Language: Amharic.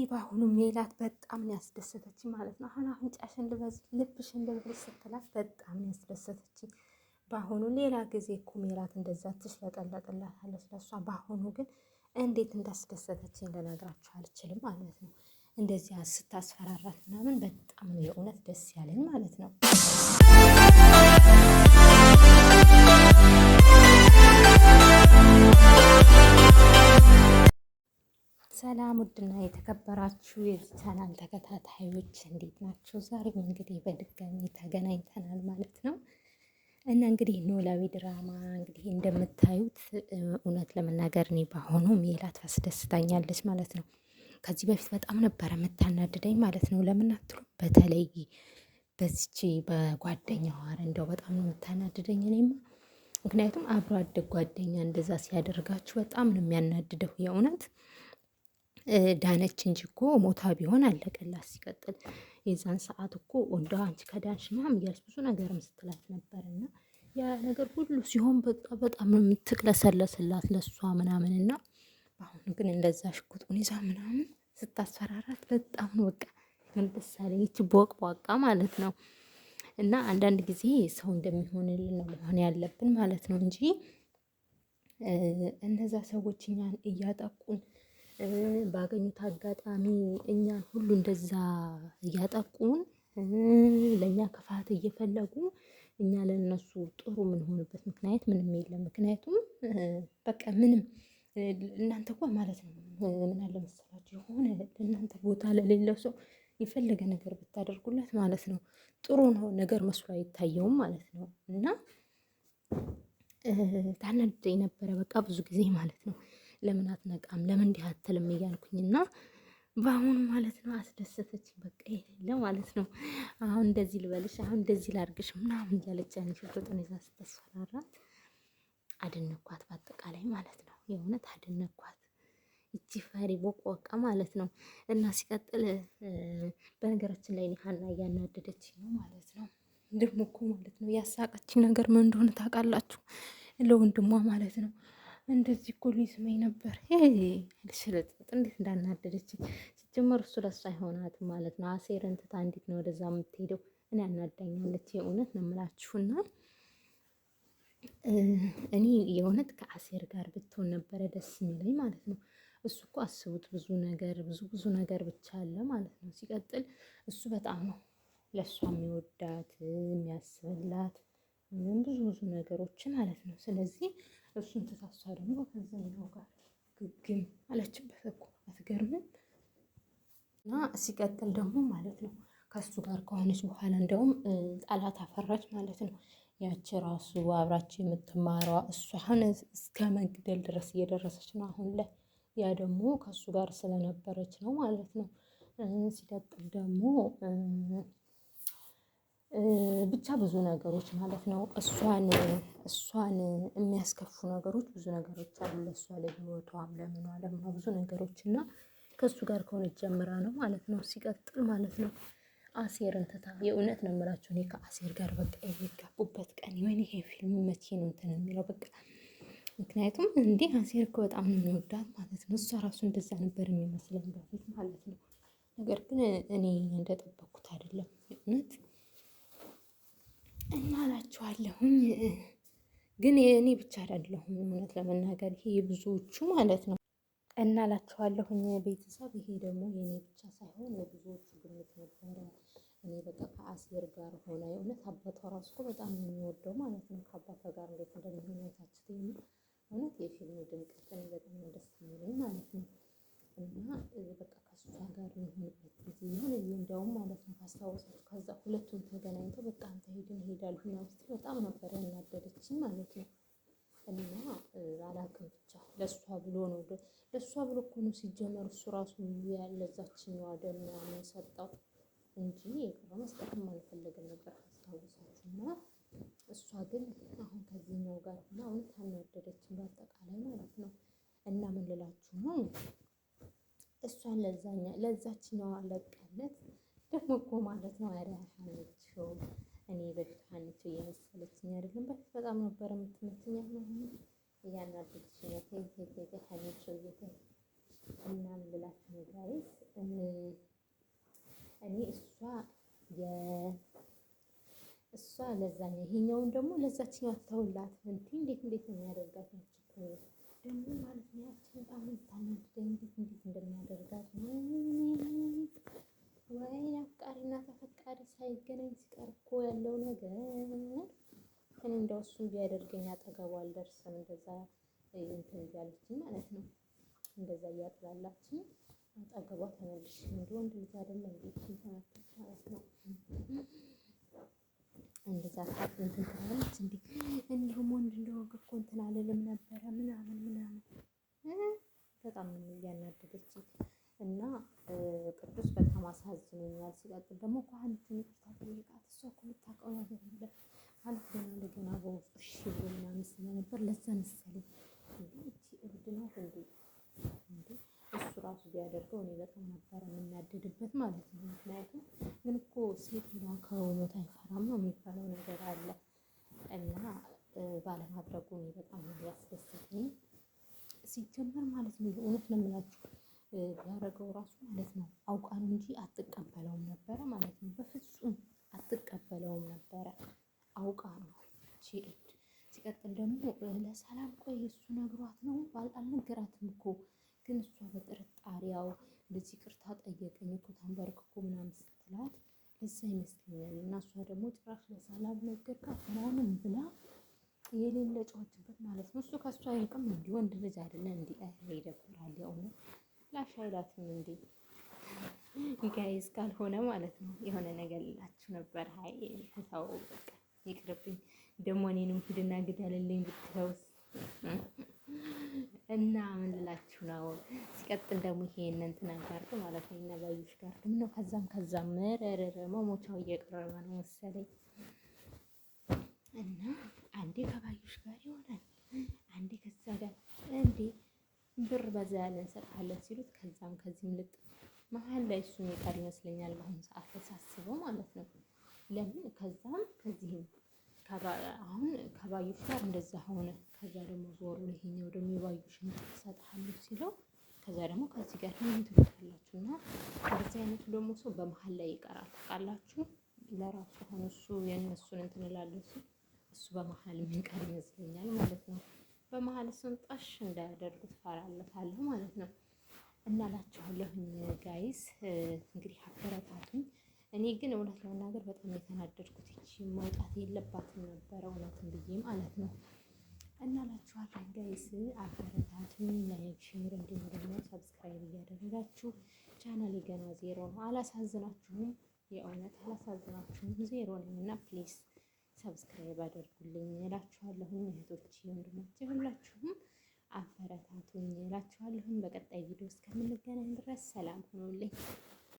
በአሁኑ ሜላት በጣም ነው ያስደሰተች ማለት ነው። አሁን አፍንጫሽን ልበዝ ልብሽን ልበዝ ስትላት በጣም ነው ያስደሰተች። በአሁኑ ሌላ ጊዜ እኮ ሜላት እንደዛ ትሽለጠለጥላታለች ለእሷ። በአሁኑ ግን እንዴት እንዳስደሰተችኝ ልነግራችሁ አልችልም ማለት ነው። እንደዚያ ስታስፈራራት ምናምን በጣም ነው የእውነት ደስ ያለኝ ማለት ነው። ሰላም ውድና የተከበራችሁ የዚህ ቻናል ተከታታዮች እንዴት ናቸው? ዛሬም እንግዲህ በድጋሚ ተገናኝተናል ማለት ነው። እና እንግዲህ ኖላዊ ድራማ እንግዲህ እንደምታዩት እውነት ለመናገር እኔ በአሁኑ ሜላት አስደስታኛለች ማለት ነው። ከዚህ በፊት በጣም ነበረ የምታናድደኝ ማለት ነው። ለምን አትሉም? በተለይ በዚች በጓደኛዋ እንደው በጣም ነው የምታናድደኝ እኔማ። ምክንያቱም አብሮ አደግ ጓደኛ እንደዛ ሲያደርጋችሁ በጣም ነው የሚያናድደው የእውነት ዳነች እንጂ እኮ ሞታ ቢሆን አለቀላት። ሲቀጥል የዛን ሰዓት እኮ እንደው አንቺ ከዳንሽ ምናምን እያለች ብዙ ነገርም ስትላት ነበር። እና ያ ነገር ሁሉ ሲሆን በቃ በጣም ነው የምትቅለሰለስላት ለእሷ ምናምን እና አሁን ግን እንደዛ ሽጉጡን ይዛ ምናምን ስታስፈራራት በጣም ነው በቃ ምን ደስ አለኝ። ይቺ ቦቅቧቃ ማለት ነው። እና አንዳንድ ጊዜ ሰው እንደሚሆንልን ነው መሆን ያለብን ማለት ነው እንጂ እነዛ ሰዎች እኛን እያጠቁን ባገኙት አጋጣሚ እኛን ሁሉ እንደዛ እያጠቁን ለእኛ ክፋት እየፈለጉ እኛ ለእነሱ ጥሩ የምንሆንበት ምክንያት ምንም የለም። ምክንያቱም በቃ ምንም እናንተ እኮ ማለት ነው ምን አለ መሰላችሁ የሆነ ለእናንተ ቦታ ለሌለው ሰው የፈለገ ነገር ብታደርጉለት ማለት ነው ጥሩ ነው ነገር መስሎ አይታየውም ማለት ነው። እና ታናድደኝ ነበረ በቃ ብዙ ጊዜ ማለት ነው። ለምን አትነቃም? ለምን እንዲህ አትልም? እያልኩኝ እና በአሁኑ ማለት ነው አስደሰተች። በቃ የሌለ ማለት ነው አሁን እንደዚህ ልበልሽ፣ አሁን እንደዚህ ላርግሽ ምናምን እያለች ያን ሽጉጡን ይዛ ስታስፈራራት አደነኳት። በአጠቃላይ ማለት ነው የእውነት አደነኳት። እቺ ፈሪ ቦቅቧቃ ማለት ነው። እና ሲቀጥል በነገራችን ላይ ሀና እያናደደች ነው ማለት ነው። ደግሞ እኮ ማለት ነው ያሳቀችኝ ነገር ምን እንደሆነ ታውቃላችሁ? ለወንድሟ ማለት ነው እንደዚህ እኮ ሊስመኝ ነበር። ሽልጥጥ እንዴት እንዳናደደች ሲጀመር እሱ ለሱ አይሆናትም ማለት ነው። አሴርን ትታ እንዴት ነው ወደዛ የምትሄደው? እኔ አናዳኛለች የእውነት ነው የምላችሁና እኔ የእውነት ከአሴር ጋር ብትሆን ነበረ ደስ የሚለኝ ማለት ነው። እሱ እኮ አስቡት ብዙ ነገር ብዙ ብዙ ነገር ብቻ አለ ማለት ነው። ሲቀጥል እሱ በጣም ነው ለእሷ የሚወዳት የሚያስብላት ብዙ ብዙ ነገሮች ማለት ነው። ስለዚህ እሱን ትታሷ ደግሞ ከዛኛው ጋር ግግም አለችበት እኮ አትገርምም? እና ሲቀጥል ደግሞ ማለት ነው ከእሱ ጋር ከሆነች በኋላ እንደውም ጠላት አፈራች ማለት ነው። ያቺ ራሱ አብራች የምትማሯ እሷ አሁን እስከ መግደል ድረስ እየደረሰች ነው አሁን ላይ። ያ ደግሞ ከእሱ ጋር ስለነበረች ነው ማለት ነው። ሲቀጥል ደግሞ ብቻ ብዙ ነገሮች ማለት ነው። እሷን እሷን የሚያስከፉ ነገሮች ብዙ ነገሮች አሉ። ለእሷ ለህይወቷም ለምኗ ለምኗ ብዙ ነገሮች እና ከእሱ ጋር ከሆነች ጀምራ ነው ማለት ነው። ሲቀጥል ማለት ነው አሴርን ትታ የእውነት ነው የምላችሁ እኔ ከአሴር ጋር በቃ የሚጋቡበት ቀን ወይኔ ይሄ ፊልም መቼ ነው እንትን የሚለው በቃ ምክንያቱም እንዲህ አሴር እኮ በጣም ነው የሚወዳት ማለት ነው። እሷ ራሱ እንደዛ ነበር የሚመስለኝ በፊት ማለት ነው። ነገር ግን እኔ እንደጠበቅኩት አይደለም የእውነት እና እላችኋለሁኝ። ግን እኔ ብቻ አይደለሁም እውነት ለመናገር ይሄ የብዙዎቹ ማለት ነው። እና እላችኋለሁኝ ቤተሰብ፣ ይሄ ደግሞ የእኔ ብቻ ሳይሆን የብዙዎቹ ግምት ነበረ። እኔ በቃ ከአሴር ጋር ሆነ የእውነት አባቷ ራሱ እኮ በጣም የሚወደው ማለት ነው። ከአባቷ ጋር እንዴት እንደሚሆን አይታችሁት እውነት የፊልሙ ድምቀት እኔ በጣም ነው ደስ የሚለኝ ማለት ነው። እና በቃ ከእሷ ጋር የሚሆንበት ጊዜ የሆነ ጊዜ እንዲያውም ማለት ነው ካስታወሳችሁ፣ ከዛ ሁለቱም ተገናኝተው በቃ አንተ ሂድን እሄዳለሁ ምናምን ስትል በጣም ነበር ያናደደችኝ ማለት ነው። እና አላውቅም ብቻ ለእሷ ብሎ ነው ለእሷ ብሎ እኮ ነው ሲጀመር እሱ ራሱ ያለዛችኛዋ ደም ምናምን ሰጠው እንጂ የቀረ መስጠትም አልፈለገም ነበር ካስታወሳችሁ። እና እሷ ግን አሁን ከዚህኛው ጋር ሆና እውነት አናደደችኝ በአጠቃላይ ማለት ነው። እና ምን ልላችሁ ነው እሷን ለዛኛ ለዛችኛዋ ለቀለት ደግሞ እኮ ማለት ነው። ኧረ ሀኒቾ እኔ በፊት ሀኒቾ እየመሰለችኝ አይደለም። በፊት በጣም ነበር የምትመቸኝ። አሁን እያናደደችኝ ነው። ተይ ተይ ተይ ሀኒቾ ተይ። እና ምን ልላችሁ ነው guys፣ እኔ እሷ ለዛኛው ይሄኛውን ደግሞ ለዛችኛው አተውላት እንዴ! እንዴት እንዴት ነው የሚያደርጋት ደግሞ ማለት ነው። ያቺ በጣም የምታናድደኝ እንዴት እንዴት እንደሚያደርጋት ወይ አፍቃሪና ተፈቃሪ ሳይገናኝ ሲቀር እኮ ያለው ነገር እኔ እንደው እሱን ቢያደርገኝ አጠገቡ አልደርስም። እንደዛ እንትን እያለችኝ ማለት ነው። እንደዛ እያጥላላችኝ አጠገቧ ተመልሼ እንዲ ወንድ ልጅ አይደለም እንዴ ተመታች ማለት ነው። እንደዛ እንትን ትላለች እንዴ እንዲሁም ወንድ እንደሆንክ እኮ እንትን አልልም ነበረ ምናምን ምናምን በጣም ነው እያናደደችኝ። እና ቅዱስ በጣም አሳዝኖኛል። ሲቀጥል ደግሞ እኮ ሀኒቾን ይቅርታ ጠይቃት። እሷ እኮ የምታውቀው ነገር የለም ማለት ገና ለገና በውስጡ እሺ ብሎ ምናምን ስለነበር ለዛ መሰለኝ እንዴ እቺ እብድ ናት እንዴ እንዴ እሱ ራሱ ቢያደርገው እኔ በጣም ነበረ የምናደድበት ማለት ነው። ምክንያቱም ግን እኮ ሴት ከሞት አይፈራም ነው የሚባለው ነገር አለ እና ባለማድረጉ እኔ በጣም ያስደሰተኝ ሲጀመር ማለት ነው። እውነት ነው የምላችሁ ቢያደርገው ራሱ ማለት ነው አውቃ ነው እንጂ አትቀበለውም ነበረ ማለት ነው። በፍጹም አትቀበለውም ነበረ አውቃ ነው። ሲቀጥል ደግሞ ለሰላም ቆይ እሱ ነግሯት ነው አልነገራትም እኮ ግን እሷ በጥርጣሬያው እንደዚህ ይቅርታ ጠየቀኝ እኮ ተንበርክኮ ምናምን ስትላት ለዛ ይመስለኛል። እና እሷ ደግሞ ጭራሽ ለሰላም ነገርካት ምናምን ብላ የሌለ ጮኸችበት ማለት ነው። እሱ ከእሷ አይርቅም እንዲ ወንድ ልጅ አይደለ እንዲ ይደብራል። የእውነት ላሽ አይላትም እንዲ guys ካልሆነ ማለት ነው። የሆነ ነገር ልላችሁ ነበር። ሀይ ተው በቃ ይቅርብኝ። ደግሞ እኔንም ሂድና ግደልልኝ ብትለውስ እና ምን ልላችሁ ነው? ሲቀጥል ደግሞ ይሄን እንትና ጋር ማለት ነው እና ባዩሽ ጋር ነው። ከዛም ከዛም መረረረ መሞቻው እየቀረበ ነው መሰለኝ እና አንዴ ከባዩሽ ጋር ይሆናል፣ አንዴ ከዛ ጋር፣ እንዴ ብር በዛ ያለ እንሰጥሃለን ሲሉት ከዛም ከዚህም ልጥ መሀል ላይ እሱ የሚቀር ይመስለኛል በአሁኑ ሰዓት ተሳስበው ማለት ነው። ለምን ከዛም ከዚህም አሁን ከባዩሽ ጋር እንደዛ ሆነ። ከዛ ደግሞ ዞሩ ይሄኛው ደግሞ የባዩሽን እሰጥሃለሁ ሲለው ከዛ ደግሞ ከዚህ ጋር ምን ትሉታላችሁ? እና እንደዚህ አይነቱ ደግሞ ሰው በመሀል ላይ ይቀራል። ታውቃላችሁ፣ ለራሱ አሁን እሱ የእነሱን እንትን እላለሁ ሲል እሱ በመሀል የሚቀር ይመስለኛል ማለት ነው። በመሀል እሱን ጣሽ እንዳያደርጉት ፈራለታለሁ ማለት ነው። እና እላችኋለሁኝ guys እንግዲህ አበረታቱኝ። እኔ ግን እውነት ለመናገር በጣም የተናደድኩት ይቺ መውጣት የለባትም ነበረ እውነትን ብዬ ማለት ነው። እና እላችኋለሁ guys አበረታቱኝ። like፣ share እንዲሁም ደግሞ subscribe እያደረጋችሁ ቻናሌ ገና ዜሮ ነው። አላሳዝናችሁም፣ የእውነት አላሳዝናችሁም። ዜሮ ነኝ እና please subscribe አድርጉልኝ እላችኋለሁኝ። እህቶቼ ወንድሞቼ፣ ሁላችሁም አበረታቱኝ እላችኋለሁኝ። በቀጣይ ቪዲዮ እስከምንገናኝ ድረስ ሰላም ሁኑልኝ።